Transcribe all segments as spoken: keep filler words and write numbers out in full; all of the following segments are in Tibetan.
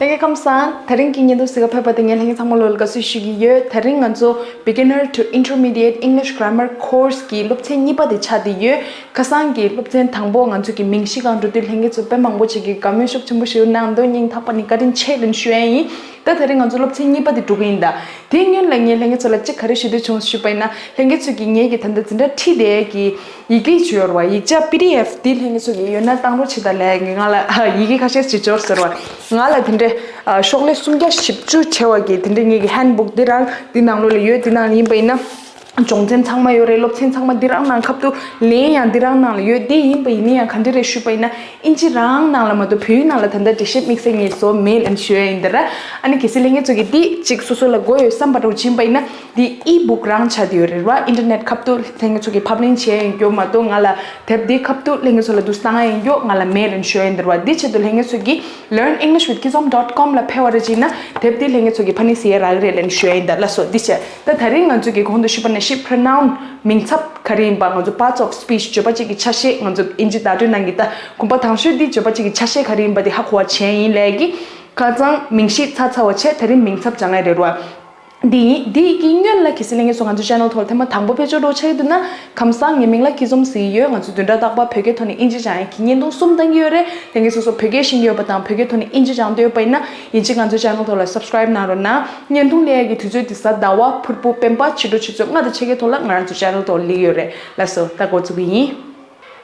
ལྷན་རྒྱས་ཁམས་བཟང་། དེ་རིང་གི་བརྙན་ཐུང་གཟིགས་ག་ཕེབས་པ་དེ་ངས་ལྷན་རྒྱས་ཚང་མ་ལོ་ལ་དགའ་བསུ་ཞུ་གི་ཡོད། དེ་རིང་ང་ཚོ་Beginner to Intermediate English Grammar Course གི་སློབ་ཚན་གཉིས་པ་དེ་ཆགས་བསྡད་ཡོད། ཁ་སང་གི་སློབ་ཚན་དང་པོ་ང་ཚོ་གི་མིང་གཞི་སྒང་འགྲོ་དུས་ལྷན་རྒྱས་ཚོ་དཔེ་མང་པོ་ཅིག་གིས་དགའ་མོས་ཤུགས་ཆེན་པོ་ཞིག་གནང་འདུག་སྙིང་ཐག་པ་ནས་བཀའ་དྲིན་ཆེ་ལབ་ཞུ་ཡ་ཡིན། ད་དེ་རིང་ང་ཚོ་སློབ་ཚན་གཉིས་པ་དེ་འགྲོ་གི་ཡིན་ད། དེའི་སྔོན་ལ་ངས་ལྷན་རྒྱས་ཚོ་ལ་གཅིག་ག་རེ་ཞུ་འདོད་བྱུང་ཞུས་པ་ཡིན་ན། ལྷན་རྒྱས་ཚོ་གིས་ངེད་ཀྱི་ད་ལྟ་འཛིན་གྲྭ་ཁྲིད་བསྡད་ཀྱི་ཡི་གེ་ཅིག་ཡོད་རེད་བ། ཡིག་ཆ་པི་ཌི་ཨེཕ་དེ་ལྷན་རྒྱས་ཚོ་གིས་ཡོད་ན་བཏང་རོགས་བྱེད་དང་ལབ་ཀྱི། ང་ལ་ཡི་གེ་ཁ་ཤས་ཅིག་འབྱོར་ཟེར་བ། ང་ལ་དེ་འདྲའི་ཨ་ཤོག་ལྷེ་སུམ་བརྒྱ་བཞི་བཅུ་བྱས་པ་གི་དེ་འདྲའི་ངེད་ཀྱི་ཧན་བུག་འདི་རང་འདི་ནང་ལོགས་ལ་ཡོད། འདི་ནང་ལ་ཡིན་པ་ཡིན་ན་སྦྱོང་ཚན་ཚང་མ་ཡོད་རེད། སློབ་ཚན་ཚང་མ་འདི་རང་ནང་ཁ་ཐུག་ལན་ཡང་འདི་རང་ནང་ལ་ཡོད། འདི་ཡིན་པ་ཡིན་ན་ཡང་ག་འདྲ་རེད་ཞུས་པ་ཡིན་ན། ཨིན་ཇི་རང་ནང་ལ་མ་གཏོགས་བོད་ཡིག་ནང་ལ་ད་ལྟ་འགྲེལ་བཤད་དམིགས་བསལ་ངས་བཟོ་མེད་ལབ་ཞུ་ཡ་ཡིན་ད་ར། ཨ་ནི་གལ་སྲིད་ལྷན་རྒྱས་ཚོ་གིས་འདི་གཅིག་སོ་སོ་ལ་དགོས་ཡོད་བསམ་པ་འདྲ་བོ་ཅིག་ཡིན་པ་ཡིན་ན། འདི་ཨི་བུག་རང་ཆགས་བསྡད་ཡོད་རེད་བ། ཨིན་ཊར་ནེཊ་ཁ་ཐུག་ལྷན་རྒྱས་ཚོ་གིས་ཕབ་ལེན་བྱེད་ཡ་ཡིན་རྒྱུ་མ་གཏོགས་ང་ལ་དེབ་འདི་ཁ་ཐུག་ལྷན་རྒྱས་ཚོ་ལ་འདུག་སེ་བཏང་ཡ་ཡིན་རྒྱུ་ང་ལ་མེད་ལབ་ཞུ་ཡ་ཡིན་ད་ར་བ། འདི་ཆེད་དུ་ལྷན་རྒྱས་ཚོ་གིས་learn english with kizom dot com ལ་ཕེབས་པ་རེད་ཅིག་ན་དེབ་འདི་ལྷན་རྒྱས་ཚོ་གིས་ཕ་ནི་གཟིགས་ཡ་རག་གི་རེད་ལབ་ཞུ་ཡ་ཡིན་ད། ལགས་སོ། འདི་བྱས་ད་དེ་རིང་ང་ཚོ་གིས་གོང་དུ་ཞུས་པ་ནང་བཞིན་pronoun མིང་ཚབ་ག་རེ་ཡིན་པ། ང་ཚོ་parts of speech བརྗོད་པ་གཅིག་གི་ཆ་ཤས། ང་ཚོ་ཨིན་ཇི་བརྡ་སྤྲོད་ནང་གི་ད་གོམ་པ་དང་ཤོས་འདི་བརྗོད་པ་གཅིག་གི་ཆ་ཤས་ག་རེ་ཡིན་པ་འདི་ཧ་གོ་བ་བྱས་ཡིན་ལབ་ཀྱི། ཁ་སང་མིང་གཞི་ཚར་ཚར་བ་བྱས་དེ་རིང་མིང་ཚབ་སྦྱང་ཡ་རེད་ར། འདི་ཡིན། འདི་གི་སྔོན་ལ་གལ་སྲིད་ལྷན་རྒྱས་ཚོ་ང་ཚོ་channel ཐོག་ལ་ཐེངས་མ་དང་པོ་ཕེབས་འབྱོར་འདྲ་བོ་ཆགས་ཀྱི་འདུག་ན། ཁམས་བཟང་། ངའི་མིང་ལ་ཁི་ཛོམ་ཟེར་གྱི་ཡོད། ང་ཚོ་བདུན་ཕྲག་རྟག་པར་བོད་སྐད་ཐོག་ནས་ཨིན་ཇི་སྦྱང་ཡ་གི་བརྙན་ཐུང་གསུམ་བཏང་གི་ཡོད་རེད། ལྷན་རྒྱས་ཚོ་བོད་སྐད་ཤེས་ཀྱི་ཡོད་པ་དང་བོད་སྐད་ཐོག་ནས་ཨིན་ཇི་སྦྱང་འདོད་ཡོད་པ་ཡིན་ན་ཡིན་གཅིག་ང་ཚོའི་channel ཐོག་ལ་subscribe གནང་རོགས་གནང་། བརྙན་ཐུང་སླེབས་ཡ་གི་དུས་ཚོད་དེ་གཟའ་ཟླ་བ་ཕུར་བུ་སྤེན་པ་ཕྱི་དྲོ་ཆུ་ཚོད་ལྔ་དང་ཕྱེད་ཀའི་ཐོག་ལ་ང་རང་ཚོ་channel ཐོག་སླེབས་ཀྱི་ཡོད་རེད། ལགས་སོ། ད་འགོ་བཙུགས་ཀྱི་ཡིན།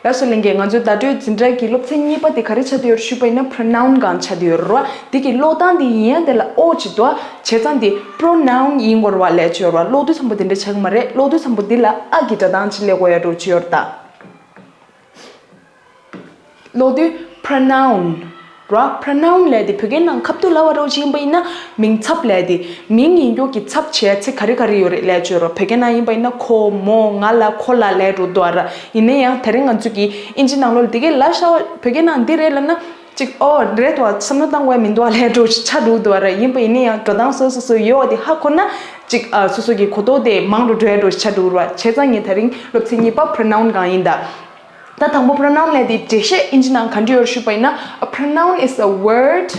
ལགས་སོ་ལྷན་རྒྱས། ང་ཚོའི་བརྡ་སྤྲོད་འཛིན་གྲྭ་གི་སློབ་ཚན་གཉིས་པ་དེ་ག་རེ་ཆགས་བསྡད་ཡོད་རེད་ཞུས་པ་ཡིན་ན་pronoun སྒང་ཆགས་བསྡད་ཡོད་རེད་བ། དེ་གི་ཀློག་སྟངས་དེ་ཡིན་ཡང་དེ་ལ་ཨོ་ཅིག་འདུག་བ། བྱས་ཙང་དེ་pronoun ཡིན་དགོས་རེད་བ་ལབ་ཀྱི་ཡོད་རེད་བ། ཀློག་དུས་ཙམ་པོ་དེ་འདྲ་ཆགས་ཀྱི་མ་རེད། ཀློག་དུས་ཙམ་པོ་འདི་ལ་ཨ་གི་སྒྲ་གདངས་ཅིག་སླེབས་དགོས་ཡ་འདྲ་བོ་ཅིག་ཡོད་རེད་ད། ཀློག་དུས་pronoun ར། pronoun ལབ་དེ་བོད་སྐད་ནང་ཁ་ཐུག་ལབ་པ་འདྲ་བོ་ཅིག་ཡིན་པ་ཡིན་ན་མིང་ཚབ་ལབ་དེ། མིང་ཡིན་རྒྱུ་གི་ཚབ་བྱེད་ཡ་ཚིག་ག་རེ་ག་རེ་ཡོད་རེད་ལབ་ཀྱི་ཡོད་རེད་བ། བོད་སྐད་ནང་ཡིན་པ་ཡིན་ན་ཁོ་མོ་ང་ལ་ཁོ་ལ་ལབ་འདྲ་བོ་འདུག་བ་ར། ཡིན་ན་ཡང་དེ་རིང་ང་ཚོ་གིས་ཨིན་ཇི་ནང་ལོགས་ལ་དེ་གས་ལབ་ཤག་བ། བོད་སྐད་ནང་འདི་རེད་ལབ་ན་ཅིག་ཨོ་རེད་བ། བསམ་བློ་བཏང་དགོས་ཡ་མི་འདུག་བ་ལབ་འདྲ་བོ་ཅིག་ཆགས་འགྲོ་གི་འདུག་བ་ར། ཡིན་པ་ཡིན་ན་ཡང་སྒྲ་གདངས་སོ་སོ་སོ་ཡོད་བ་དེ་ཧ་གོ་ན་ཅིག་ཨ་སོ་སོ་གི་གོ་རྟོགས་དེ་མང་རུ་འགྲོ་ཡ་འདྲ་བོ་ཅིག་ཆགས་འགྲོ་གི་རེད་བ། བྱས་ཙང་ངས་དེ་རིང་སློབ་ཚན་གཉིས་པ་pronoun སྒང་ཡིན་ད། ད་དང་པོ་pronoun ལབ་དེ་འགྲེལ་བཤད་ཨིན་ཇི་ནང་ག་འདྲ་ཡོད་ཞུས་པ་ཡིན་ན། A pronoun is a word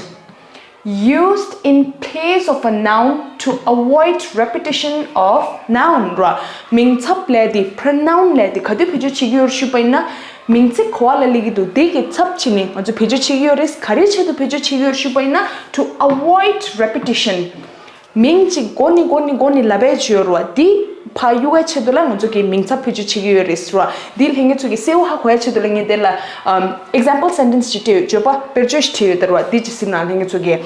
used in place of a noun to avoid repetition of noun ར། མིང་ཚབ་ལབ་དེ་pronoun ལབ་དེ་ག་དུས་བེད་སྤྱོད་བྱེད་ཀྱི་ཡོད་ཞུས་པ་ཡིན་ན། མིང་ཚིག་ག་པ་ལ་སླེབས་ཀྱི་འདུག་དེ་གི་ཚབ་བྱས་ནས་ང་ཚོ་བེད་སྤྱོད་བྱེད་ཀྱི་ཡོད་རེད། ག་རེ་ཆེད་དུ་བེད་སྤྱོད་བྱེད་ཀྱི་ཡོད་ཞུས་པ་ཡིན་ན། To avoid repetition མིང་གཅིག་མགོ་ནས་མགོ་ནས་མགོ་ནས་ལབ་པའི་བརྗོད་ར་འདི་ཕར་གཡུག་པའི་ཆེད་དུ་ལ་ང་ཚོ་གིས་མིང་ཚབ་བེད་སྤྱོད་བྱེད་ཀྱི་ཡོད་རེད་ཟེར་བ། འདི་ལྷན་རྒྱས་ཚོ་གིས་གསལ་པོ་ཧ་གོ་ཡའི་ཆེད་དུ་ལ་ངས་དེ་ལ་ཨམ་example sentence ཅིག་བྲིས་ཡོད། བརྗོད་པ་དཔེར་བརྗོད་ཞིག་བྲིས་ཡོད་དེ་ར་བ། འདི་ཅིག་གཟིགས་ན་ལྷན་རྒྱས་ཚོ་གིས།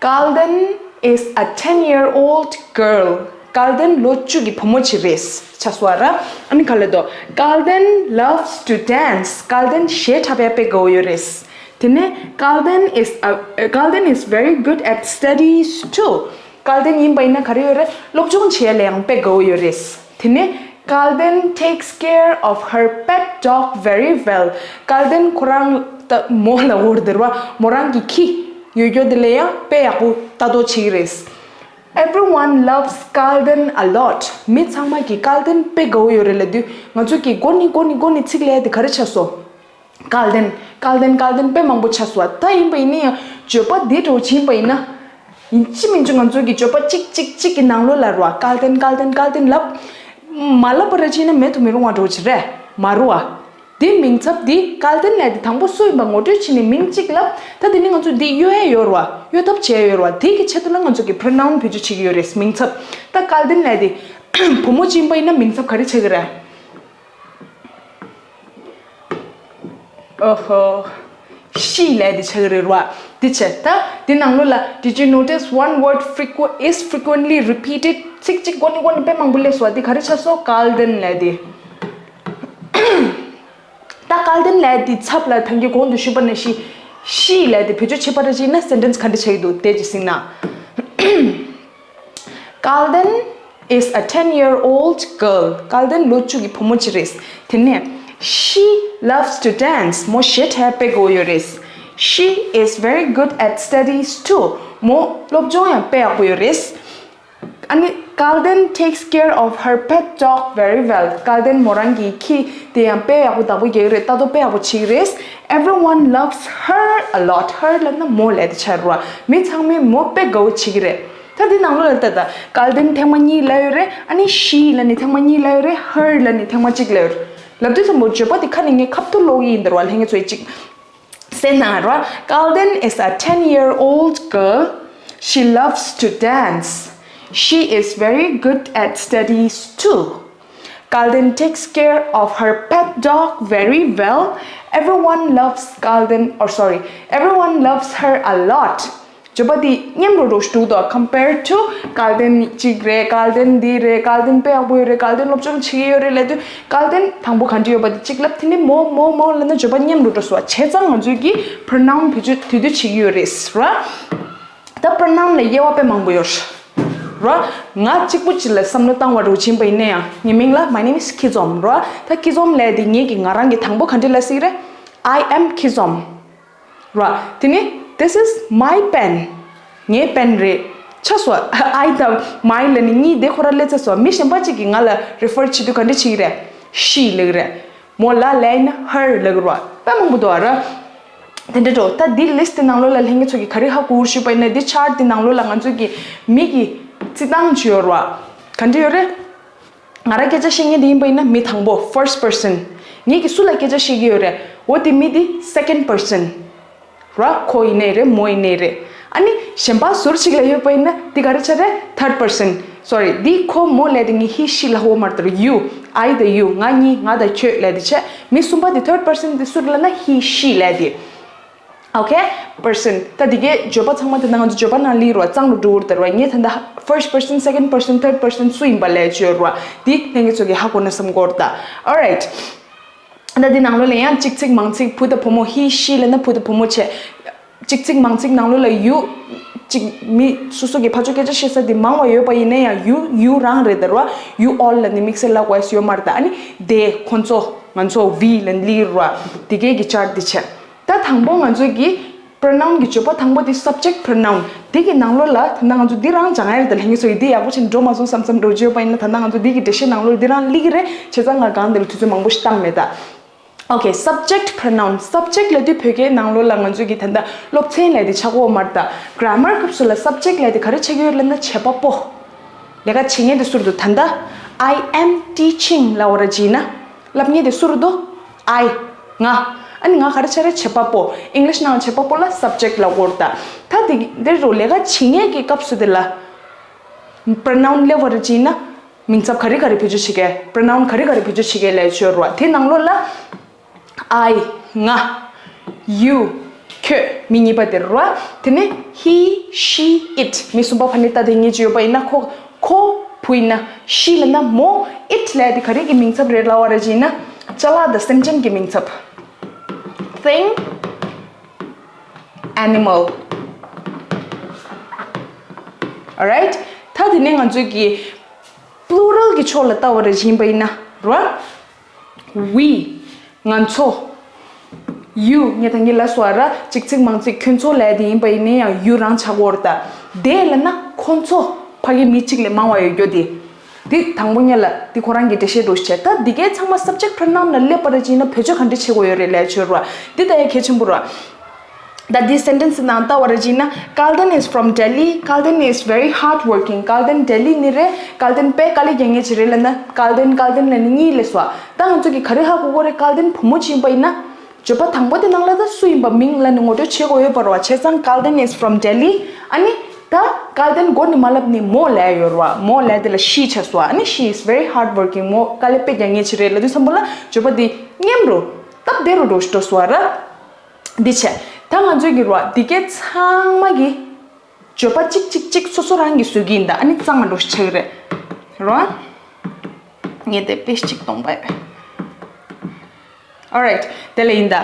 Kalden is a ten year old girl. Kalden ལོ་བཅུ་གི་བུ་མོ་ཅིག་རེད། ཆ་སོ་ར། ཨ་ནི་ག་ལེ་དོ། Kalden loves to dance. Kalden གཞས་འཁྲབ་ཡ་དཔེ་དགའ་བོ་ཡོད་རེད། དེ་ནས་Kalden is a Kalden is very good at studies too. Kalden ཡིན་པ་ཡིན་ན་ག་རེ་ཡོད་རེད། སློབ་སྦྱོང་བྱེད་ཡ་ལ་ཡང་དཔེ་དགའ་བོ་ཡོད་རེད། དེ་ནས་Kalden takes care of her pet dog very well. Kalden ཁོ་རང་ད་མོ་ལ་འོར་དེར་བ་མོ་རང་གི་ཁྱི་ཡོད་རྒྱུ་དེ་ལ་ཡང་དཔེ་ཡག་པོ་ལྟ་རྟོག་བྱེད་ཀྱི་རེད། Everyone loves Kalden a lot. མི་ཚང་མ་གིས་Kalden དཔེ་དགའ་བོ་ཡོད་རེད་ལབ་དུས་ང་ཚོ་གིས་མགོ་ནས་མགོ་ནས་མགོ་ནས་ཚིག་ལབ་དེ་ག་རེ་ཆགས་སོང་། Kalden Kalden Kalden དཔེ་མང་པོ་ཆགས་སོང་བ། ད་ཡིན་པ་ཡིན་ན་ཡང་བརྗོད་པ་འདི་འདྲ་བོ་ཅིག་ཡིན་པ་ཡིན་ན། ཡིན་གཅིག་མིན་གཅིག་ང་ཚོ་གི་བརྗོད་པ་གཅིག་གཅིག་གཅིག་གི་ནང་ལོགས་ལ་ར་བ་Kalden Kalden Kalden ལབ། མ་ལབ་པ་ར་ཅིག་ཡིན་ན་མེད་དུ་མི་རུང་བ་འདྲ་བོ་ཅིག་རེད་མ་རུང་བ། འདི་མིང་ཚབ་འདི་Kalden ལབ་དེ་དང་པོ་སུ་ཡིན་པ་ངོ་སྤྲོད་བྱས་ནས་མིང་གཅིག་ལབ། ད་དེ་ནི་ང་ཚོ་འདི་གཡོལ་ཡ་ཡོད་ར་བ། གཡོལ་ཐབས་བྱས་ཡ་ཡོད་ར་བ། དེ་གི་ཆེད་དུ་ལ་ང་ཚོ་གི་pronoun བེད་སྤྱོད་བྱེད་ཀྱི་ཡོད་རེད། མིང་ཚབ། ད་Kalden ལབ་དེ་བུ་མོ་ཅིག་ཡིན་པ་ཡིན་ན་མིང་ཚབ་ག་རེ་བྱེད་ཀྱི་རེད། ཨོ་ཧོ། she ལབ་དེ་ཆགས་ཀྱི་རེད་ར་བ། དེ་བྱས་ད་དེ་ནང་ལོགས་ལ། Did you notice one word frequ- is frequently repeated? ཚིག་གཅིག་མགོ་ནས་མགོ་ནས་དཔེ་མང་པོ་སླེབས་སོང་བ། དེ་ག་རེ་ཆགས་སོང་། Kalden ལབ་དེ། ད་Kalden ལབ་དེ་ཚབ་ལ་ད་གིན་གོང་དུ་ཞུས་པ་ནང་བཞིན་she ལབ་དེ་བེད་སྤྱོད་བྱེད་པ་ར་ཅིག་ཡིན་ན་sentence ག་འདྲ་ཆགས་ཀྱི་འདུག་དེ་ཅིག་གཟིགས་ན། Kalden is a ten year old girl. Kalden ལོ་བཅུ་གི་བུ་མོ་ཅིག་རེད། དེ་ནས་she loves to dance. མོ་གཞས་འཁྲབ་དཔེ་དགའ་བོ་ཡོད་རེད། She is very good at studies too. མོ་སློབ་སྦྱོང་ཡང་དཔེ་ཡག་པོ་ཡོད་རེད། ཨ་ནི་ Kalden takes care of her pet dog very well. Kalden མོ་རང་གི་ཁྱི་དེ་ཡང་དཔེ་ཡག་པོ་བདག་པོ་རྒྱག་གི་རེད། ལྟ་རྟོག་དཔེ་ཡག་པོ་བྱེད་ཀྱི་རེད། Everyone loves her a lot. Her ལབ་ན་མོ་ལབ་དེ་ཆགས་རེད་བ། མི་ཚང་མས་མོ་དཔེ་དགའ་བོ་བྱེད་ཀྱི་རེད། ད་འདི་ནང་ལོགས་ལ་ལྟ་ད། Kalden ཐེངས་མ་གཉིས་ལབ་ཡོད་རེད། ཨ་ནི་she ལབ་ནི་ཐེངས་མ་གཉིས་ལབ་ཡོད་རེད། Her ལབ་ནི་ཐེངས་མ་གཅིག་ལབ་ཡོད་རེད། ལབ་དུས་ཙམ་པོ་བརྗོད་པ་དེ་ཁ་ནས་ངས་ཁ་ཐུག་ཀློག་གི་ཡིན། འདིར་བ་ལྷན་རྒྱས་ཚོས་གཅིག་གསན་གནང་རོགས། Kalden is a ten year old girl. She loves to dance. She is very good at studies too. Kalden takes care of her pet dog very well. Everyone loves Kalden, or sorry, everyone loves her a lot. བརྗོད་པ་འདི་སྙན་རུ་རུ་ཞིག་འདུག་དོ། Compared to Kalden གཅིག་རེད། Kalden འདི་རེད། Kalden དཔེ་ཡག་པོ་ཡོད་རེད། Kalden སློབ་སྦྱོང་བྱེད་ཀྱི་ཡོད་རེད་ལབ་དུས། Kalden དང་པོ་ག་འདྲ་ཡོད་པ་འདི་གཅིག་ལབ། དེ་ནི་མོ་མོ་མོ་ལབ་ན་བརྗོད་པ་སྙན་རུ་འགྲོ་སོང་བ། བྱས་ཙང་ང་ཚོས་ཀྱི་pronoun བེད་སྤྱོད་དེ་དུས་བྱེད་ཀྱི་ཡོད་རེད་ར། ད་pronoun ལ་དབྱེ་བ་དཔེ་མང་པོ་ཡོད་ར། ང་གཅིག་པུ་གཅིག་ལ་བསམ་བློ་བཏང་བ་རུ་ཕྱིན་པ་ཡིན་ན་ཡང་། ངའི་མིང་ལ་My name is Kizom ར། ད་Kizom ལབ་དེ་ངེད་ཀྱི་ང་རང་གི་དང་པོ་ག་འདྲ་ལབ་སྲིད་རེད། I am Kizom ར། དེ་ནི་This is my pen. ངའི་pen རེད། ཆ་སོ། I དང་my ལ་ནི་གཉིས་དེ་ཁོ་ར་ལས་ཚ་སོ། མི་གཞན་པ་གཅིག་གིས་ང་ལ་refer བྱེད་དུས་ག་འདྲ་བྱེད་ཀྱི་རེད། She ལབ་ཀྱི་རེད། མོ་ལ་ལབ་ན་her ལབ་ཀྱི་རེད། དཔེ་མང་པོ་འདུག་ར། དེ་འདྲ་འགྲོ། ད་འདི་list དེ་ནང་ལོགས་ལ་ལྷན་རྒྱས་ཚོ་གིས་ག་རེ་ཧ་གོ་ཞུས་པ་ཡིན་ན། འདི་chart དེ་ནང་ལོགས་ལ་ང་ཚོ་གི་མི་གི་རྩི་སྟངས་ཅིག་ཡོད་ར། ག་འདྲ་ཡོད་རེད། ང་རང་སྐད་ཆ་བཤད་མཁན་དེ་ཡིན་པ་ཡིན་ན་མི་དང་པོ་first person། ངེད་ཀྱིས་སུ་ལ་སྐད་ཆ་བཤད་ཀྱི་ཡོད་རེད། འོ་དེ་མི་དེ་second person ར། ཁོ་ཡིན་ནའི་རེད། མོ་ཡིན་ནའི་རེད། ཨ་ནི་གཞན་པ་ཟུར་གཅིག་ལ་ཡོད་པ་ཡིན་ན་དེ་ག་རེ་ཆགས་རེད། third person། Sorry། འདི་ཁོ་མོ་ལབ་དེ་ངས་he she ལབ་ཡོད་མ་རེད་དོ། You I དང་you ང་གཉིས་ང་དང་ཁྱོད་ལབ་དེ་བྱས། མི་གསུམ་པ་དེ་third person དེ་སུ་རེད་ལབ་ན་he she ལབ་དེ། Okay person། ད་འདི་གའི་བརྗོད་པ་ཚང་མ་དེ་ན་ང་ཚོ་བརྗོད་པ་ནང་ལི་རུ་བ་གཙང་རུ་འགྲོ་གི་རེད་དར་བ། ངས་ད་ལྟ་first person, second person, third person སུ་ཡིན་པ་ལས་བརྗོད་རུ་བ། འདི་ལྷན་རྒྱས་ཚོ་གིས་ཧ་གོ་ན་བསམ་གྱི་ཡོད་རེད་ད། Alright། ད་འདི་ནང་ལོགས་ལ་ཡང་གཅིག་ཚིག་མང་ཚིག་བུ་དང་བུ་མོ། he she ལབ་ན་བུ་དང་བུ་མོ་བྱས། གཅིག་ཚིག་མང་ཚིག་ནང་ལོགས་ལ་you གཅིག་མི་སོ་སོ་གི་ཕར་ཕྱོགས་སྐད་ཆ་བཤད་ས་དེ་མང་བ་ཡོད་པ་ཡིན་ན་ཡང་you you རང་རེད་དར་བ། You all ལབ་ནི་དམིགས་བསལ་ལ་དགོས་ཡོད་མ་རེད་ད། ཨ་ནི་they ཁོང་ཚོ་ང་ཚོ་we ལབ་ལི་རུ་བ། འདི་གའི་གི་chart འདི་བྱས། ད་དང་པོ་ང་ཚོ་གི་pronoun གི་བརྗོད་པ་དང་པོ་དེ་subject pronoun། དེ་གི་ནང་ལོགས་ལ་ད་ང་ཚོ་འདི་རང་སྦྱང་ཡ་རེད་ད། ལྷན་རྒྱས་ཚོ་གི་འདི་ཡག་པོ་བྱས་འགྲོ་མ་སོང་བསམ་བསམ་འགྲོ་བརྗོད་པ་ཡིན་ན། ད་ང་ཚོ་འདི་གི་འགྲེལ་བཤད་ནང་ལོགས་འདི་རང་སླེབས་ཀྱི་རེད། བྱས་ཙང་ང་གང་འདི་ལ་དུས་ཚོད་མང་པོ་ཞིག་བཏང་མེད་ད། Okay, subject pronoun. Subject ལབ་དུས་བོད་སྐད་ནང་ལོགས་ལ་ང་ཚོ་གི་ད་ལྟ་སློབ་ཚན་ལབ་དེ་ཆགས་ཀྱི་ཡོད་མ་རེད་ད། Grammar སྐབས་སུ་ལ་subject ལབ་དེ་ག་རེ་ཆགས་ཀྱི་ཡོད་ལབ་ན་བྱེད་པ་པོ། ལས་ཀ་བྱེད་མཁན་དེ་སུ་རེད་འདུག་ད་ལྟ་I am teaching ལབ་པ་ར་བྱས་ན། ལབ་མཁན་དེ་སུ་རེད་འདུག I ང་། ཨ་ནི་ང་ག་རེ་ཆགས་རེད། བྱེད་པ་པོ། English ནང་བྱེད་པ་པོ་ལ་subject ལབ་ཀྱི་ཡོད་རེད་ད། ད་དེ་འདི་རུ་ལས་ཀ་བྱེད་མཁན་གྱི་སྐབས་སུ་དེ་ལ་pronoun སླེབས་པ་ར་བྱས་ན། མིང་ཚབ་ག་རེ་ག་རེ་བེད་སྤྱོད་བྱེད་མཁན། pronoun ག་རེ་ག་རེ་བེད་སྤྱོད་བྱེད་མཁན་ལབ་ཡ་ཡོད་རེད་བ། དེ་ནང་ལོགས་ལ་I ང་། You ཁྱོད། མི་གཉིས་པ་དེ་རེད་བ། དེ་ནས་he she it མི་གསུམ་པ་ཕ་ནི་ད་དེ་གཉིས་ཅིག་ཡོད་པ་ཡིན་ན། ཁོ་ཁོ་བུ་ཡིན་ན་she ལབ་ན་མོ། It ལབ་ཡ་དེ་ག་རེ་གི་མིང་ཚབ་རེད་ལབ་པ་ར་བྱས་ན། ཅ་ལག་དང་སེམས་ཅན་གྱི་མིང་ཚབ། Thing animal. Alright། ད་དེ་ནས་ང་ཚོས་ཀྱི་plural གི་ཕྱོགས་ལ་ལྟ་བ་ར་བྱས་པ་ཡིན་ན་ར། We ང་ཚོ། You ངས་ད་གིན་ལབ་སོང་བ་ར། གཅིག་ཚིག་མང་ཚིག་ཁྱོད་ཚོ་ལབ་ཡ་དེ་ཡིན་པ་ཡིན་ན་ཡང་you རང་ཆགས་ཀྱི་ཡོད་རེད་ད། They ལབ་ན་ཁོང་ཚོ། ཕ་གི་མི་གཅིག་ལས་མང་བ་ཡོད་རྒྱུ་དེ། འདི་དང་པོ་ཉིད་ལ་འདི་ཁོ་རང་གི་འགྲེལ་བཤད་འདྲ་བོ་ཞིག་བྱས། ད་འདི་གའི་ཚང་མ་subject pronoun ལ་སླེབས་པ་ར་བྱས་ན་བེད་སྤྱོད་ག་འདྲ་བྱེད་དགོས་ཡོད་རེད་ལབ་ཡ་ཡོད་རེད་བ། འདི་ད་ཡ་གལ་ཆེན་པོ་རེད་བ། ད་འདི་sentence ནང་ལྟ་བ་ར་བྱས་ན། Kalden is from Delhi. Kalden is very hard working. Kalden Delhi ནས་རེད། Kalden དཔེ་དཀའ་ལས་རྒྱག་མཁན་ཅིག་རེད་ལབ་ན། Kalden Kalden ལབ་ནི་གཉིས་ལབ་སོང་བ། ད་ང་ཚོ་གིས་ག་རེ་ཧ་གོ་དགོས་རེད། Kalden བུ་མོ་ཅིག་ཡིན་པ་ཡིན་ན། བརྗོད་པ་དང་པོ་དེ་ནང་ལ་ད་སུ་ཡིན་པ་མིང་ལབ་ནས་ངོ་སྤྲོད་བྱེད་དགོས་ཡོད་པ་རེད་བ། བྱས་ཙང་Kalden is from Delhi། ཨ་ནི་ད་Kalden མགོ་ནས་མ་ལབ་ནས་མོ་ལབ་ཡོད་རེད་བ། མོ་ལབ་དེ་ལ་she ཆགས་སོང་བ། ཨ་ནི་she is very hard working. མོ་དཀའ་ལས་དཔེ་རྒྱག་མཁན་ཅིག་རེད་ལབ་དུས་ཙམ་པོ་ལ་བརྗོད་པ་དེ་སྙན་རུ་སྟབས་བདེ་རུ་འགྲོ་འགྲོ་སོང་བ་རེད། འདི་བྱས། ད་ང་ཚོས་ཀྱི་རེད་བ། འདི་གའི་ཚང་མ་གི་བརྗོད་པ་གཅིག་གཅིག་གཅིག་སོ་སོ་རང་གིས་བཟོས་ཀྱི་ཡིན་ད། ཨ་ནི་གཙང་མ་འགྲོ་ཞིག་ཆགས་ཀྱི་རེད། རེད་བ། ངས་དེ་དཔེ་གཅིག་གཏོང་པ་ཡིན། Alright། དེ་ལ་ཡིན་ད།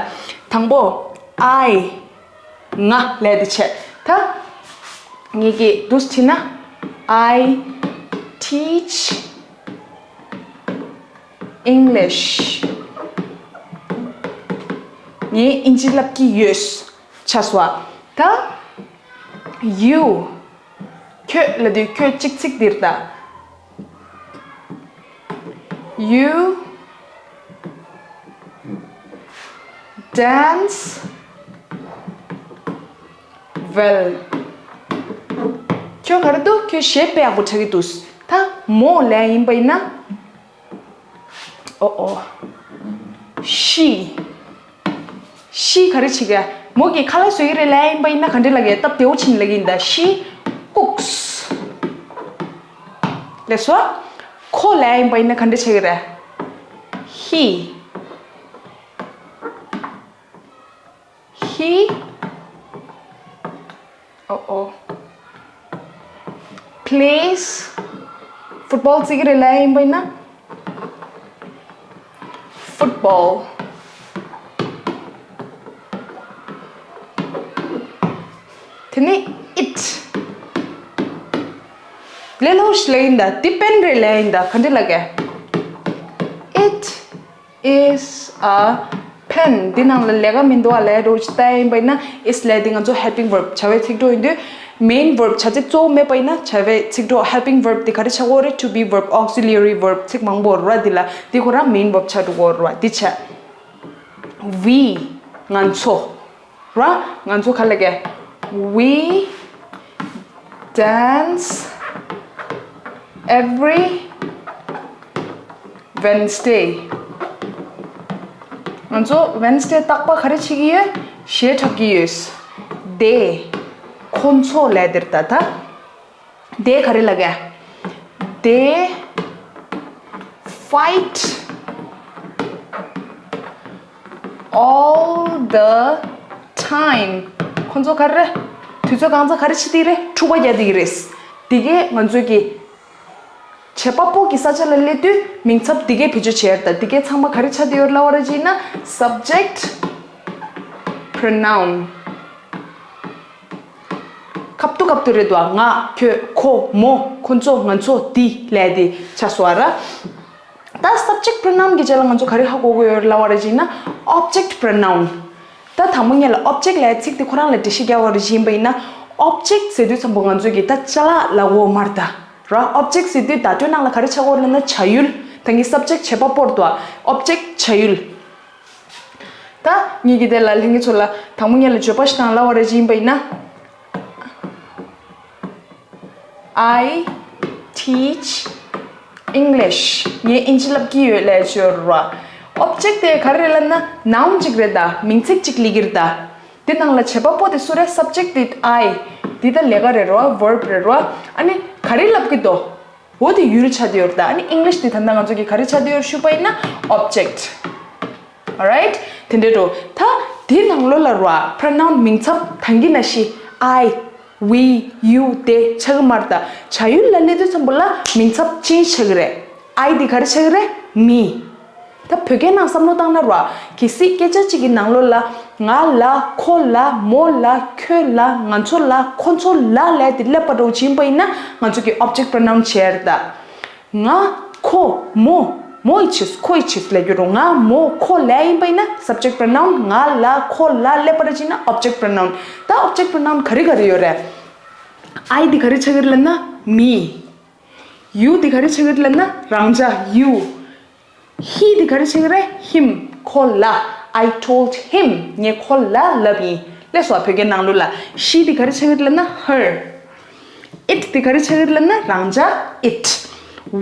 དང་པོ། I ང་ལབ་དེ་བྱས། ད་ངེད་ཀྱིས་འདུག་བྱས་ན། I teach English. ངས་ཨིན་ཇི་བསླབ་ཀྱི་ཡོད། ཆགས་སོང་བ། ད་you ཁྱོད་ལབ་དུས་ཁྱོད་གཅིག་ཚིག་འདིར་ད། You dance well. ཁྱོད་ག་རེ་འདུག་ཁྱོད་གཞས་དཔེ་ཡག་པོ་འཁྲབ་ཀྱི་འདུག་ད་མོ་ལབ་ཡིན་པ་ཡིན་ན། ཨོ་ཨོ། She. She ག་རེ་བྱེད་ཀྱི། མོ་གིས་ཁ་ལག་བཟོ་གི་རེད་ལབ་ཡིན་པ་ཡིན་ན་ག་འདྲ་ལབ་ཀྱི། སྟབས་བདེ་བོ་བྱས་ནས་ལབ་ཀྱི་ཡིན་ད། She cooks. ལགས་སོ། ཁོ་ལབ་ཡིན་པ་ཡིན་ན་ག་འདྲ་བྱེད་ཀྱི་རེད། He. He. ཨོ་ཨོ། Plays football རྩེད་ཀྱི་རེད་ལབ་ཡིན་པ་ཡིན་ན། Football. དེ་ནས་it. ལབ་ལོ་ཞིག་ལབ་ཡིན་ད། འདི་པེན་རེད་ལབ་ཡིན་ད། ག་འདྲ་ལབ་ཀྱི། It is a pen. འདི་ནང་ལ་ལས་ཀ་མི་འདུག་ཨ་ལབ་འགྲོ་ཅིག་ལྟ་ཡིན་པ་ཡིན་ན། Is ལབ་འདི་ང་ཚོ་helping verb བྱ་བའི་ཚིག་གྲོགས་ཡིན་དུས། Main verb བྱ་ཚིག་གཙོ་བོ་མེད་པ་ཡིན་ན་བྱ་བའི་ཚིག་གྲོགས་helping verb འདི་ག་རེ་ཆགས་ཀྱི་ཡོད་རེད། To be verb, auxiliary verb ཚིག་མང་པོ་ཡོད་རེད་བ། འདི་ལ་འདི་ཁོ་རང་main verb ཆགས་འགྲོ་གི་ཡོད་རེད་བ། འདི་བྱས། We. ང་ཚོ། ར། ང་ཚོ་ག་ལབ་ཀྱི། We dance every Wednesday. ང་ཚོ་Wednesday རྟག་པར་ག་རེ་བྱེད་ཀྱི་ཡོད། གཞས་འཁྲབ་ཀྱི་ཡོད། They. ཁོ་ཚོ་ལབ་དེར་ད་ད། They ག་རེ་ལབ་ཀྱི། They fight all the time. ཁོ་ཚོ་ག་རེ། དུས་ཚོད་གང་ཚ་ག་རེ་བྱེད་དེ་རེད། འཁྲུག་པ་རྒྱག་དེ་རེད། དེ་གས་ང་ཚོ་གི་བྱེད་པ་པོ་གི་ས་ཆ་ལ་སླེབས་དུས་མིང་ཚབ་དེ་གས་བེད་སྤྱོད་བྱེད་ཡ་རེད་ད། དེ་གས་ཚང་མ་ག་རེ་ཆགས་དེ་ཡོད་ལབ་པ་རེད་ཅེ་ན། Subject, pronoun. ཁབ་ཏུ་ཁབ་ཏུ་རེད་དོ། ང་། ཁྱོད། ཁོ། མོ། ཁོ་ཚོ། ང་ཚོ། འདི་ལབ་དེ་ཆགས་སོང་བ་ར། ད་subject pronoun གི་རྗེས་ལ་ང་ཚོ་ག་རེ་ཧ་གོ་གི་ཡོད་ལབ་པ་རེད་ཅེ་ན། Object pronoun. ད་དང་པོ་ཉིད་ལ་object ལབ་ཚིག་དེ་ཁོ་རང་ལ་འགྲེལ་བཤད་རྒྱག་པ་རེད་ཅེ་ཡིན་པ་ཡིན་ན། Object ཟེར་དུས་ཙམ་པོ་ང་ཚོ་གི་ད་ཅ་ལག་ལབ་ཀྱི་ཡོད་མ་རེད་ད། ར། Object ཟེར་དུས་བརྡ་སྤྲོད་ནང་ལ་ག་རེ་ཆགས་ཀྱི་ཡོད་ལབ་ན་བྱ་ཡུལ། ད་ངའི་subject བྱེད་པ་པོ་རེད་དོ། Object བྱ་ཡུལ། ད་ངེད་ཀྱིས་དེ་ལ་ལྷན་རྒྱས་ཚོ་ལ་དང་པོ་ཉིད་ལ་བརྗོད་པ་ཞིག་བཏང་ལབ་པ་རེད་ཅེ་ཡིན་པ་ཡིན་ན། I teach English. ངས་ཨིན་ཇི་བསླབ་ཀྱི་ཡོད་ལབ་ཀྱི་ཡོད་རེད་བ། Object དེ་ག་རེ་རེད་ལབ་ན་noun གཅིག་རེད་ད། མིང་ཚིག་གཅིག་སླེབས་ཀྱི་རེད་ད། དེ་ནང་ལ་བྱེད་པ་པོ་དེ་སུ་རེད། Subject དེ་I། དེ་ད་ལས་ཀ་རེད་རེད་བ། Verb རེད་རེད་བ། ཨ་ནི་ག་རེ་ལབ་ཀྱི་འདུག་འོ་དེ་ཡུལ་ཆགས་བསྡད་ཡོད་རེད་ད། ཨ་ནི་English དེ་ད་ལྟ་ང་ཚོ་གིས་ག་རེ་ཆགས་བསྡད་ཡོད་ཞུས་པ་ཡིན་ན་object། Alright། དེ་འདྲ་འགྲོ། ད་དེ་ནང་ལོགས་ལ་ར་pronoun མིང་ཚབ་ད་གིན་ནང་བཞིན་I, we, you དེ་ཆགས་ཀྱི་མ་རེད་ད། བྱ་ཡུལ་ལ་སླེབས་དུས་ཙམ་པོ་ལ་མིང་ཚབ་ཅན་ཆགས་ཀྱི་རེད། I དེ་ག་རེ་ཆགས་ཀྱི་རེད། Me། ད་བོད་སྐད་ནང་བསམ་བློ་བཏང་ན་ར། གལ་སྲིད་སྐད་ཆ་གཅིག་གི་ནང་ལོགས་ལ་ང་ལ། ཁོ་ལ། མོ་ལ། ཁྱོད་ལ། ང་ཚོ་ལ། ཁོ་ཚོ་ལ་ལབ་དེ་སླེབས་པ་འདྲ་བོ་ཅིག་ཡིན་པ་ཡིན་ན་ང་ཚོ་གིས་object pronoun བྱས་རེད་ད། ང་། ཁོ། མོ། མོ་ཡིས་བྱས། ཁོ་ཡིས་བྱས་ལབ་རྒྱུ་རེད། ང་། མོ། ཁོ་ལབ་ཡིན་པ་ཡིན་ན་subject pronoun། ང་ལ། ཁོ་ལ་སླེབས་པ་རེད་ཅེ་ན་object pronoun། ད་object pronoun ག་རེ་ག་རེ་ཡོད་རེད། I འདི་ག་རེ་ཆགས་ཀྱི་རེད་ལབ་ན་me། You འདི་ག་རེ་ཆགས་ཀྱི་རེད་ལབ་ན་རང་འཇགས་you། He འདི་ག་རེ་ཆགས་ཀྱི་རེད། Him། ཁོ་ལ། I told him ངས་ཁོ་ལ་ལབ་ཡིན། ལགས་སོ། བོད་སྐད་ནང་ལོགས་ལ། She འདི་ག་རེ་ཆགས་ཀྱི་རེད་ལབ་ན་her། It འདི་ག་རེ་ཆགས་ཀྱི་རེད་ལབ་ན་རང་འཇགས་it།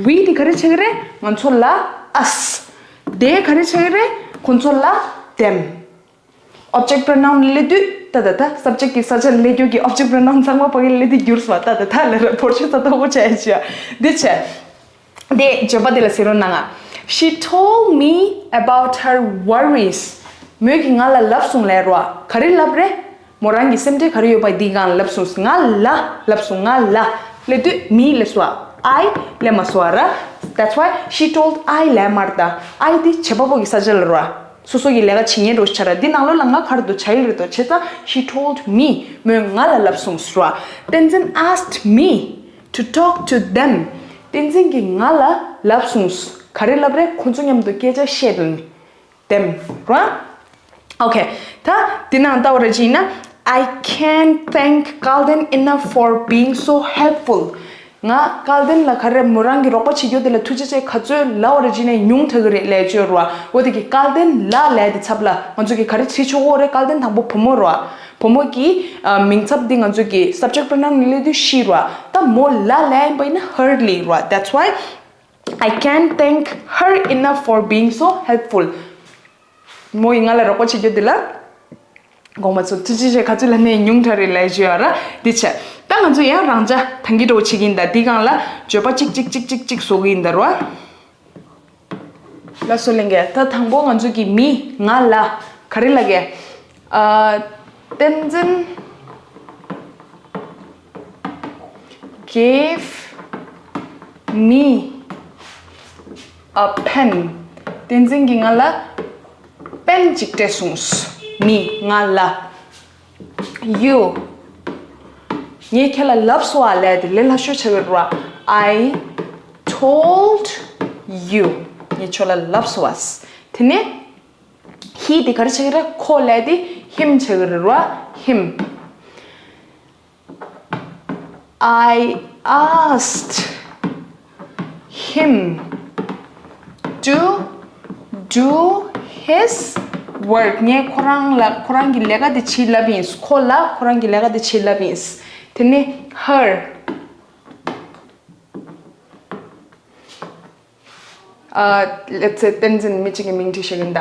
We འདི་ག་རེ་ཆགས་ཀྱི་རེད། ང་ཚོ་ལ་us། They ག་རེ་ཆགས་ཀྱི་རེད། ཁོ་ཚོ་ལ་them། Object pronoun ལ་སླེབས་དུས་ད་ད་ད་subject གི་ས་ཆ་ལ་སླེབས་རྒྱུ་གི་object pronoun ཚང་མ་ཕ་གི་ལ་སླེབས་དུས་འགྱུར་སོང་། ད་ད་ད་ལ་ར་ཕོར་ཆུ་ཚ་ཏོག་པོ་བྱས་བྱས། འདི་བྱས། དེ་བརྗོད་པ་དེ་ལ་གཟིགས་རོགས་གནང་ང་། She told me about her worries. མོས་ཀྱིས་ང་ལ་ལབ་སོང་ལབ་རོ། ག་རེ་ལབ་རེད། མོ་རང་གི་སེམས་ཁྲལ་ག་རེ་ཡོད་པ་འདི་སྒང་ལབ་སོང་། ང་ལ་ལབ་སོང་། ང་ལ་ལབ་དུས་me ལབ་སོང་། I ལབ་མ་སོང་ར། That's why she told I ལབ་མ་རེད་ད། I འདི་བྱེད་པ་པོ་གི་ས་ཆ་ལ་རོ། སོ་སོ་གི་ལས་ཀ་བྱེད་མཁན་རོ་ཆ་ར། འདི་ནང་ལོགས་ལ་ང་ག་རེ་འདུག་བྱ་ཡུལ་རེད་དོ། བྱས་ཙང་she told me མོས་ང་ལ་ལབ་སོང་ཟེར་བ། བསྟན་འཛིན་asked me to talk to them. བསྟན་འཛིན་གྱིས་ང་ལ་ལབ་སོང་། ག་རེ་ལབ་རེད། ཁོ་ཚོ་མཉམ་དུ་སྐད་ཆ་བཤད་དོན། Them ར། Okay། ད་འདི་ནང་ལྟ་བ་ར་ཅིག་ཡིན་ན། I can't thank Kalden enough for being so helpful. ང་སྐལ་ལྡན་ལ་ག་རེ་མོ་རང་གི་རོགས་པ་བྱེད་རྒྱུ་དེ་ལ་ཐུགས་རྗེ་ཆེ་ག་ཚོད་ལབ་པ་རེད་ཅེ་ན་ཉུང་དྲགས་ཀྱི་རེད་ལབ་ཡ་ཅིག་ཡོད་རེད་བ། འོ་དེ་གི་སྐལ་ལྡན་ལ་ལབ་ཡ་དེ་ཚབ་ལ་ང་ཚོ་གི་ག་རེ་བྲིས་ཆོག་གི་རེད། སྐལ་ལྡན་དང་པོ་བུ་མོ་རེད་བ། བུ་མོ་གི་ཨ་མིང་ཚབ་འདི་ང་ཚོ་གི་subject pronoun ནས་སླེབས་དུས་she རེད་བ། ད་མོ་ལ་ལབ་ཡིན་པ་ཡིན་ན་her ལབ་ཡིན་རེད་བ། That's why I can't thank her enough for being so helpful. མོ་ཡིས་ང་ལ་རོགས་པ་བྱེད་རྒྱུ་དེ་ལ་དགོངས་པ་ཚོ་ཐུགས་རྗེ་ཆེ། ག་ཚོད་ལབ་ན་ཉུང་དྲགས་རེད་ལབ་ཡ་ཅིག་ཡོད་ར། འདི་བྱས། ད་ང་ཚོ་ཡང་རང་འཇགས་ཐང་གི་འགྲོ་བྱེད་ཀྱི་ཡིན་ད། འདི་སྒང་ལ་བརྗོད་པ་གཅིག་གཅིག་གཅིག་གཅིག་གཅིག་བཟོ་གི་ཡིན་ད་ར། ལགས་སོ་ལྷན་རྒྱས། ད་དང་པོ་ང་ཚོ་གི་མི་ང་ལ་ག་རེ་ལབ་ཀྱི། ཨ། བསྟན་འཛིན gave me a pen. བསྟན་འཛིན་གྱིས་ང་ལ་པེན་གཅིག་སྤྲད་སོང་། མི་ང་ལ། You. ངས་ཁྱེད་ལ་ལབ་སོང་བ་ལབ་དེ་ལས་སླ་ཤོས་ཆགས་ཀྱི་རེད་བ། I told you. ངས་ཁྱོད་ལ་ལབ་སོང་བ། དེ་ནས་he དེ་ག་རེ་ཆགས་ཀྱི་རེད། ཁོ་ལབ་དེ་him ཆགས་ཀྱི་རེད་བ། Him. I asked him to do his work. ངས་ཁོ་རང་ལ་ཁོ་རང་གི་ལས་ཀ་དེ་བྱེད་ལབ་ཡིན། ཁོ་ལ་ཁོ་རང་གི་ལས་ཀ་དེ་བྱེད་ལབ་ཡིན། དེ་ནས་her. ཨ། let's say བསྟན་འཛིན། མི་གཅིག་གི་མིང་བྲིས་བཞག་གི་ཡིན་ད།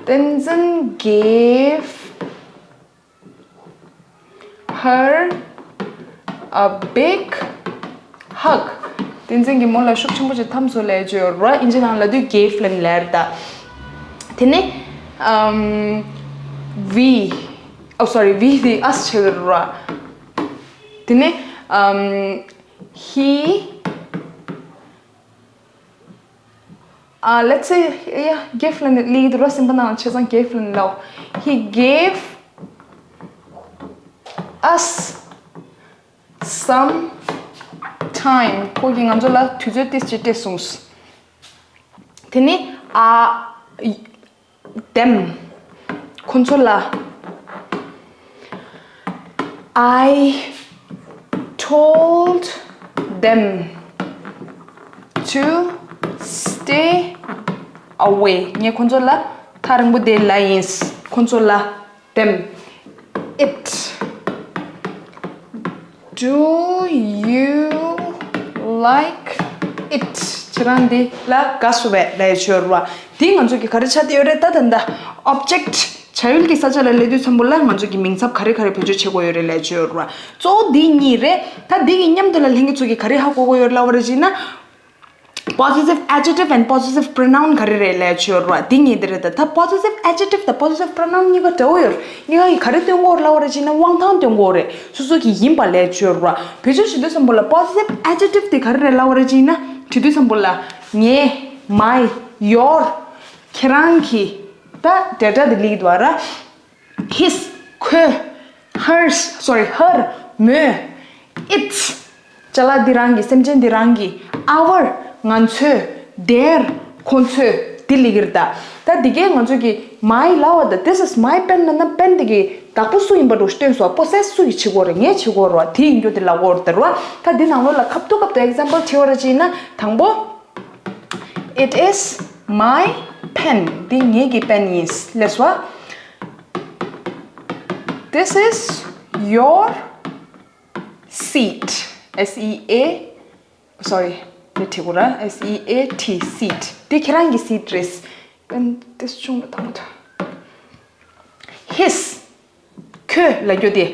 བསྟན་འཛིན་gave her a big hug. བསྟན་འཛིན་གྱིས་མོ་ལ་ཤུགས་ཆེན་པོ་ཅིག་འཐམས་སོང་ལབ་ཡ་ཅིག་ཡོད་རེད་བ། ཨིན་ཇི་ནང་ལབ་དུས་gave ལབ་ནས་ལབ་ཡ་རེད་ད། དེ་ནས་ཨམ། we. Oh, sorry, we དེ་us ཆགས་ཀྱི་རེད་བ། དེ་ནས་ཨམ། he. ཨ། let's say, yeah, gave ལབ་ནས་ལབ་ཀྱི་འདུག་ར། སེམས་པ་ནང་ལ་བྱས་ཙང་gave ལབ་ནས་ལབ། He gave us some time. ཁོ་གིས་ང་ཚོ་ལ་དུས་ཚོད་ཏོག་ཙམ་སྤྲད་སོང་། དེ་ནས་ཨ། them. ཁོ་ཚོ་ལ། I told them to stay away. ངས་ཁོ་ཚོ་ལ་ཐག་རིང་པོ་བསྡད་ལབ་ཡིན། ཁོ་ཚོ་ལ། them. It. Do you like it? ཁྱེད་རང་འདི་ལ་དགའ་སོང་བས་ལབ་ཡ་ཅིག་ཡོད་རེད་བ། འདི་ང་ཚོ་གི་ག་རེ་ཆགས་བསྡད་ཡོད་རེད། ད་ད་ད་object བྱ་ཡུལ་གྱི་ས་ཆ་ལ་སླེབས་དུས་ཙམ་པོ་ལ་ང་ཚོ་གི་མིང་ཚབ་ག་རེ་ག་རེ་བེད་སྤྱོད་བྱེད་དགོས་ཡོད་རེད་ལབ་ཡ་ཅིག་ཡོད་རེད་བ། གཙོ་བོ་འདི་གཉིས་རེད། ད་འདི་གི་མཉམ་དུ་ལ་ལྷན་རྒྱས་ཚོ་གི་ག་རེ་ཧ་གོ་དགོས་ཡོད་ལབ་པ་རེད་ཅེ་ན། Possessive adjective and possessive pronoun ག་རེ་རེད་ལབ་ཡ་ཅིག་ཡོད་རེད་བ། འདི་གཉིས་འདི་རེད་ད། ད་possessive adjective དང་possessive pronoun གཉིས་ཀ་འདྲ་བོ་ཡོད་རེད། གཉིས་ཀ་གིས་ག་རེ་སྟོན་གྱི་ཡོད་རེད་ལབ་པ་རེད་ཅེ་ན། དབང་ཐང་སྟོན་གྱི་ཡོད་རེད། སོ་སོ་གི་ཡིན་པ་ལབ་ཡ་ཅིག་ཡོད་རེད་བ། བེད་སྤྱོད་བྱེད་དུས་ཙམ་པོ་ལ་possessive adjective དེ་ག་རེ་རེད་ལབ་པ་རེད་ཅེ་ན། བྲིས་དུས་ཙམ་པོ་ལ་ངའི། my. your. ཁྱེད་རང་གི། ད་འབྲེལ་སྒྲ་དེ་སླེབས་ཀྱི་འདུག་བ་ར། His. ཁོའི། Hers. Sorry, her. མོའི། Its. ཅ་ལག་འདི་རང་གི། སེམས་ཅན་འདི་རང་གི། Our. ང་ཚོའི། Their. ཁོ་ཚོའི། འདི་སླེབས་ཀྱི་རེད་ད། ད་འདི་གས་ང་ཚོ་གི་my ལབ་པ་ད། This is my pen ལབ་ན་པེན་འདི་གི་བདག་པོ་སུ་ཡིན་པ་འདྲ་བོ་སྟོན་སོང་། possess སུ་གིས་བྱེད་ཀྱི་ཡོད་རེད། ངས་བྱེད་ཀྱི་ཡོད་རེད་བ། དེ་ཡིན་རྒྱུ་དེ་ལབ་ཀྱི་ཡོད་རེད་ད་ར་བ། ད་འདི་ནང་ལོགས་ལ་ཁ་ཐུག་ཁ་ཐུག་example བྱེད་པ་རེད་ཅེ་ན། དང་པོ། It is my pen. འདི་ངེད་ཀྱི་པེན་ཡིན། ལགས་སོ། This is your seat. S E A. Sorry. འདི་བྲིས་དགོས་ར། S E A T, seat. འདི་ཁྱེད་རང་གི་seat རེད། པེན་ཏིས་ཆུང་ལ་བཏང་ཐལ། His. ཁོའི་ལབ་རྒྱུ་དེ།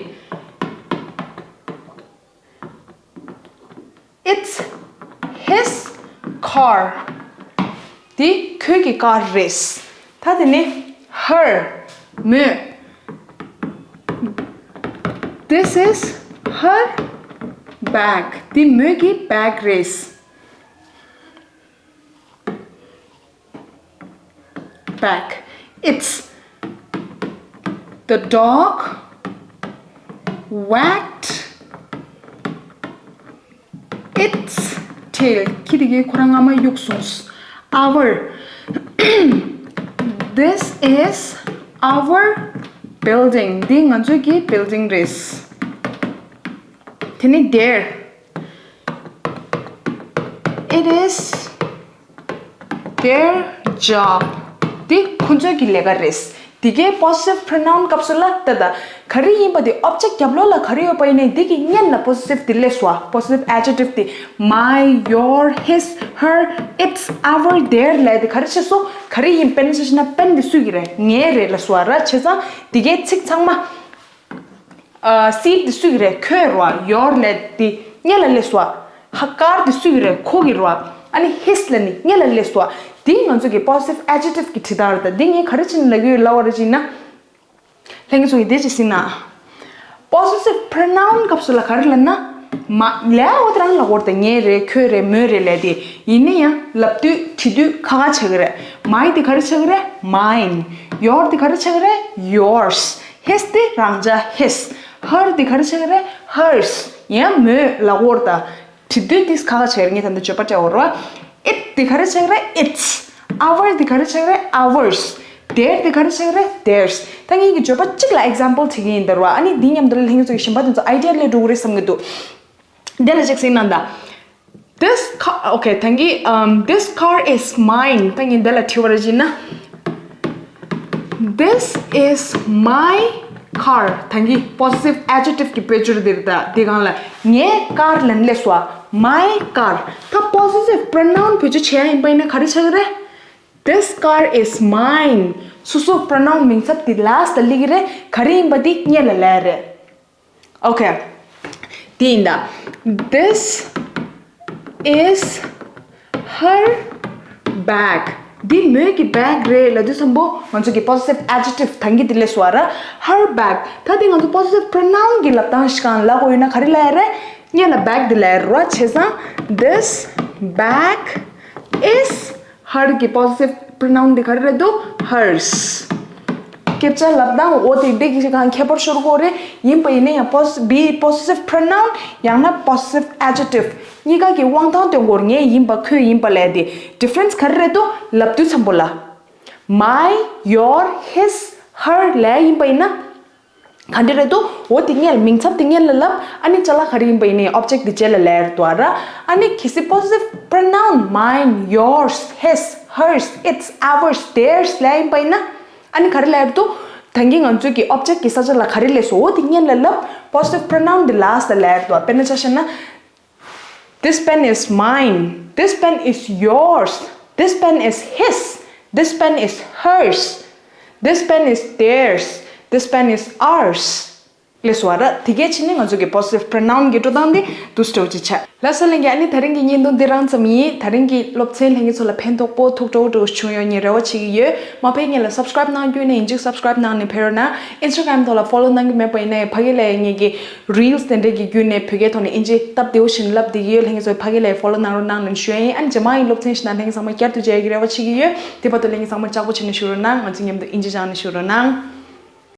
It's his car. འདི་ཁོའི་གི་car རེད། ད་དེ་ནས་her. མོའི། This is her bag. འདི་མོའི་གི་bag རེད། bag. It's the dog wagged its tail. ཁྱི་དེ་གིས་ཁོ་རང་རྔ་མ་གཡུགས་སོང་། Our. This is our building. འདི་ང་ཚོའི་གི་building རེད། དེ་ནི་their, it is their job. དེ་ཁོ་ཚོའི་གི་ལས་ཀ་རེད། དེ་གའི་possessive pronoun སྐབས་སུ་ལ་ད་ད་ག་རེ་ཡིན་པ་དེ་object རྒྱབ་ལོགས་ལ་ག་རེ་ཡོད་པ་ཡིན་ནའི་དེ་གི་སྔོན་ལ་possessive དེ་སླེབས་སོ། Possessive adjective དེ་my, your, his, her, its, our, their ལབ་དེ་ག་རེ་བྱས་སོ། ག་རེ་ཡིན། དཔེར་ན་ཆ་བཞག་ན་pen དེ་སུ་གི་རེད། ངའི་རེད་ལབ་སོ་ར། བྱས་ཙང་དེ་གའི་ཚིག་ཚང་མ། ཨ། seat དེ་སུ་གི་རེད། ཁོའི་རེད། your ལབ་དེ་སྔོན་ལ་སླེབས་སོ། car དེ་སུ་གི་རེད། ཁོ་གི་རེད། ཨ་ནི་his ལབ་ནི་སྔོན་ལ་སླེབས་སོ། དེ་ང་ཚོ་གི་possessive adjective གི་བྲིས་སྟངས་རེད། ད་འདི་ངས་ག་རེ་བྱས་ནས་ལབ་ཀྱི་ཡོད་ལབ་པ་རེད་ཅེ་ན། ལྷན་རྒྱས་ཚོ་གིས་དེ་ཅིག་གཟིགས་ན། possessive pronoun སྐབས་སུ་ལ་ག་རེ་ལབ་ན། མ་ལབ་ཡ་འོ་དེ་རང་ལབ་དགོས་རེད། ད་ངའི་རེད། ཁོའི་རེད། མོའི་རེད་ལབ་དེ། ཡིན་ན་ཡང་ལབ་དུས་བྲིས་དུས་ཁག་ཁག་ཆགས་ཀྱི་རེད། my དེ་ག་རེ་ཆགས་ཀྱི་རེད། mine། your དེ་ག་རེ་ཆགས་ཀྱི་རེད། yours། his དེ་རང་འཇགས། his། her དེ་ག་རེ་ཆགས་ཀྱི་རེད། hers། ཡང་མོའི་ལབ་དགོས་རེད་ད། བྲིས་དུས་དེ་ཁག་ཁག་ཆགས་ཀྱི་རེད། ངས་ད་ལྟ་བརྗོད་པ་སྤྲད་ཡོད་རེད་བ། it དེ་ག་རེ་ཆགས་ཀྱི་རེད། its། our དེ་ག་རེ་ཆགས་ཀྱི་རེད། ours། their དེ་ག་རེ་ཆགས་ཀྱི་རེད། theirs། ད་ངས་ཀྱི་བརྗོད་པ་གཅིག་ལ་example བྱེད་ཀྱི་ཡིན་ད་རེད་བ། ཨ་ནི་འདི་མཉམ་དུ་ལ་ལྷན་རྒྱས་ཚོ་གི་གཞན་པ་དེ་ཚོ་idea སླེབས་འགྲོ་གི་རེད་བསམ་གྱི་འདུག་དེ་ལ་ཅིག་གཟིགས་གནང་དང་། This car, okay, ད་གིན། Um, this car is mine. ད་གིན་དེ་ལ་བྲིས་པ་རེད་ཅེ་ན། This is my car. ད་གིན་possessive adjective གི་དཔེ་བརྗོད་འདི་རེད་ད། དེ་སྒང་ལ་ངའི་car ལབ་ནས་སླེབས་སོ། my car། ད་possessive pronoun བེད་སྤྱོད་བྱེད་ཡ་ཡིན་པ་ཡིན་ན་ག་རེ་ཆགས་ཀྱི་རེད། This car is mine. སོ་སོ་pronoun མིང་ཚབ་དེ་last ལ་སླེབས་ཀྱི་རེད། ག་རེ་ཡིན་པ་དེ་སྔོན་ལ་སླེབས་རེད། Okay. དེ་ཡིན་ད། This is her bag. འདི་མོའི་གི་bag རེད་ལབ་དུས་ཙམ་པོ་ང་ཚོ་གི་possessive adjective ད་གིན་དེ་སླེབས་སོང་བ་ར། Her bag. ད་དེ་ང་ཚོ་possessive pronoun གི་ལབ་སྟངས་ཤིག་གང་ལབ་དགོས་ཡོད་ན་ག་རེ་ལབ་ཡ་རེད། སྔོན་ལ་bag དེ་ལབ་ཡ་རེད་བ། བྱས་ཙང་this bag is her གི་possessive pronoun འདི་ག་རེ་རེད་འདུག hers། སྐད་ཆ་ལབ་སྟངས་འོ་དེ་འདྲ་གི་ཞིག་གང་ཁྱད་པར་ཤོར་གི་རེད། ཡིན་པ་ཡིན་ན་ཡང་poss- be possessive pronoun ཡང་ན་possessive adjective གཉིས་ཀ་གི་དབང་ཐང་སྟོན་དགོས་རེད། ངའི་ཡིན་པ་ཁོའི་ཡིན་པ་ལབ་ཡ་དེ་difference ག་རེ་རེད་འདུག་ལབ་དུས་ཙམ་པོ་ལ། my, your, his, her ལབ་ཡ་ཡིན་པ་ཡིན་ན། ག་འདྲ་རེད་འདུག་འོ་དེ་སྔོན་ལ་མིང་ཚབ་དེ་སྔོན་ལ་ལབ། ཨ་ནི་ཅ་ལག་ག་རེ་ཡིན་པ་ཡིན་ནའི་object དེ་རྗེས་ལ་ལབ་ཡ་རེད་འདུག་ཨ་ར། ཨ་ནི་གལ་སྲིད་possessive pronoun mine, yours, his, hers, its, ours, theirs ལབ་ཡ་ཡིན་པ་ཡིན་ན། ཨ་ནི་ག་རེ་ལབ་ཡ་རེད་འདུག་ད་གིན་ང་ཚོའི་གི་object གི་ས་ཆ་ལ་ག་རེ་སླེབས་སོང་འོ་དེ་སྔོན་ལ་ལབ། possessive pronoun དེ་last ལ་ལབ་ཡ་རེད་འདུག་དཔེར་ན་ཆ་བཞག་ན། This pen is mine. This pen is yours. This pen is his. This pen is hers. This pen is theirs. This pen is ours. ལས་སོ་ར། དེ་གའི་ཕྱི་ནས་ང་ཚོ་གི་possessive pronoun གི་འགྲོ་སྟངས་འདི་འདུག་སེ་འདྲ་བོ་ཅིག་ཆགས། ལགས་སོ་ལྷན་རྒྱས། ཨ་ནི་ད་རིང་གི་བརྙན་ཐུང་འདི་རང་ཙམ་ཡིན། ད་རིང་གི་སློབ་ཚན་ལྷན་རྒྱས་ཚོ་ལ་ཕན་ཐོགས་པོ་ཐུགས་སྤྲོ་བོ་བྱུང་ཡོད་ངས་རེ་བ་བྱེད་ཀྱི་ཡོད། མ་ཕེབས་སྔོན་ལ་subscribe གནང་རྒྱུ་ཡིན་ན་ཡིན་གཅིག་subscribe གནང་ནས་ཕེབས་རོགས་གནང་། Instagram ཐོག་ལ་follow གནང་གི་མེད་པ་ཡིན་ན་ཡང་ཕ་གི་ལ་ངེད་ཀྱི་reels དེ་འདྲས་ཀྱི་བརྒྱུད་ནས་བོད་སྐད་ཐོག་ནས་ཨིན་ཇི་སྟབས་བདེ་བོ་ཞིག་བསླབ་བསྡད་ཀྱི་ཡོད། ལྷན་རྒྱས་ཚོས་ཕ་གི་ལ་follow གནང་རོགས་གནང་ལབ་ཞུ་ཡ་ཡིན། ཨ་ནི་རྗེས་མ་ཡི་སློབ་ཚན་ཞིག་ནང་ལྷན་རྒྱས་ཚང་མ་བསྐྱར་དུ་མཇལ་ཡག་གི་རེ་བ་བྱེད་ཀྱི་ཡོད། དེ་བར་དུ་ལྷན་རྒྱས་ཚང་མ་ལྕགས་པོ་བྱས་ནས་བཞུགས་རོགས་གནང་། ང་ཚོ་མཉམ་དུ་ཨིན་ཇི་སྦྱངས་ནས་བཞུགས་རོགས་གནང་།